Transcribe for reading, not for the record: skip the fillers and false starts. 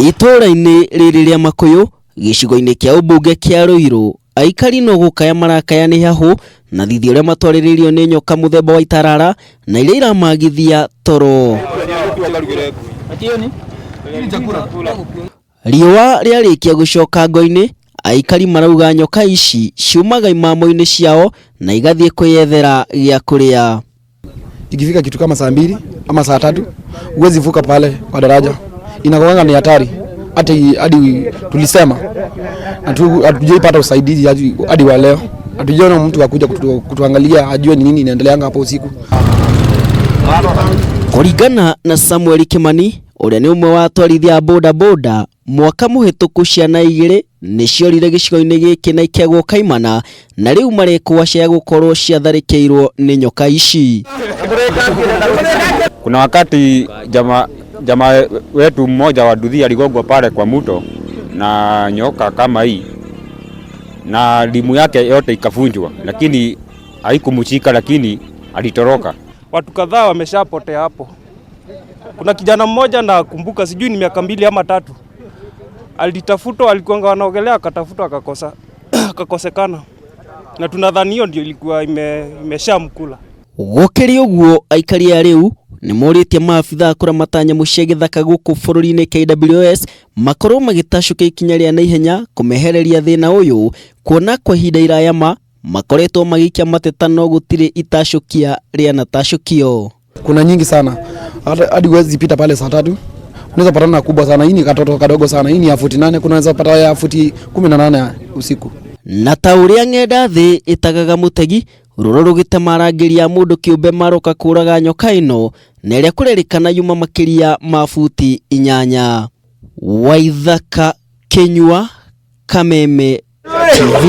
Itũũra-inĩ rĩrĩ rĩa Makuyu gĩcigo-inĩ kĩa ũmbunge kĩa Ruiru, aikari no gũkaya marakaya nĩ hahũ na thithi ũrĩa matwarĩrĩirio nĩ nyoka mũthemba wa itarara na iria iramagithia toro. Riũa rĩarĩkia gũcoka ngo-inĩ, aikari marauga nyoka ici ciumaga imamo-inĩ ciao na igathiĩ kwĩyethera gĩa kũrĩa. Ikifika kitu kama saa 2 ama saa 3, huwezi vuka pale kwa daraja, inakuanga ni hatari. Hata hadi tulisema hatujaipata usaidizi hadi wa leo, hatujaona mtu akuja kutuangalia ajue ni nini inaendeleanga hapo usiku. Kũringana na Samuel Kimani, ũrĩa nĩ ũmwe wa atwarithia a boda boda, mwaka mũhĩtũku ciana igĩrĩ nĩ ciorire gĩcigo-inĩ gĩkĩ na ikĩagwo kaimana, na rĩu marekwo cia gũkorwo ciatharĩkĩirwo nĩ nyoka ici. Kuna wakati jamaa wetu mmoja wa nduthi aligongwa pale kwa mto na nyoka kama hii na limu yake yote ikavunjwa, lakini haikumshika, lakini alitoroka. Watu kadhaa wameshapotea hapo. Kuna kijana mmoja nakumbuka, sijui ni miaka 2 ama 3, alitafutwa, alikuwa wanaogelea, akatafutwa, akakosa, akakosekana, na tunadhani hiyo ndio ilikuwa imeshamkula. Gũkĩrĩ ũguo, aikari a rĩu nĩ morĩtie maabitha a kũramata nyamũ cia gĩthaka gũkũ bũrũri-inĩ KWS makorwo magĩtacũkia ikinya rĩa naihenya kũmehereria thĩna ũyũ, kuona kwa ihinda iraya ma makoretwo magĩikia mateta no gũtirĩ itacũkia rĩanatacũkio. Kuna nyingi sana, hata hadi huwezi pita pale saa 3, unaweza patana na kubwa sana. Hii ni katoto kadogo sana, hii ni ya futi 8, kunaweza pata ya futi 18 usiku. Na ta ũrĩa ng'enda thĩ ĩtagaga mũtegi, rũro rũgĩtema arangĩri a mũndũ kĩũmbe maroka kũraga nyoka ĩno na ĩrĩa kũrerĩkana yuma makĩria ma futi 8. Waithaka Kĩnyua, Kameme TV.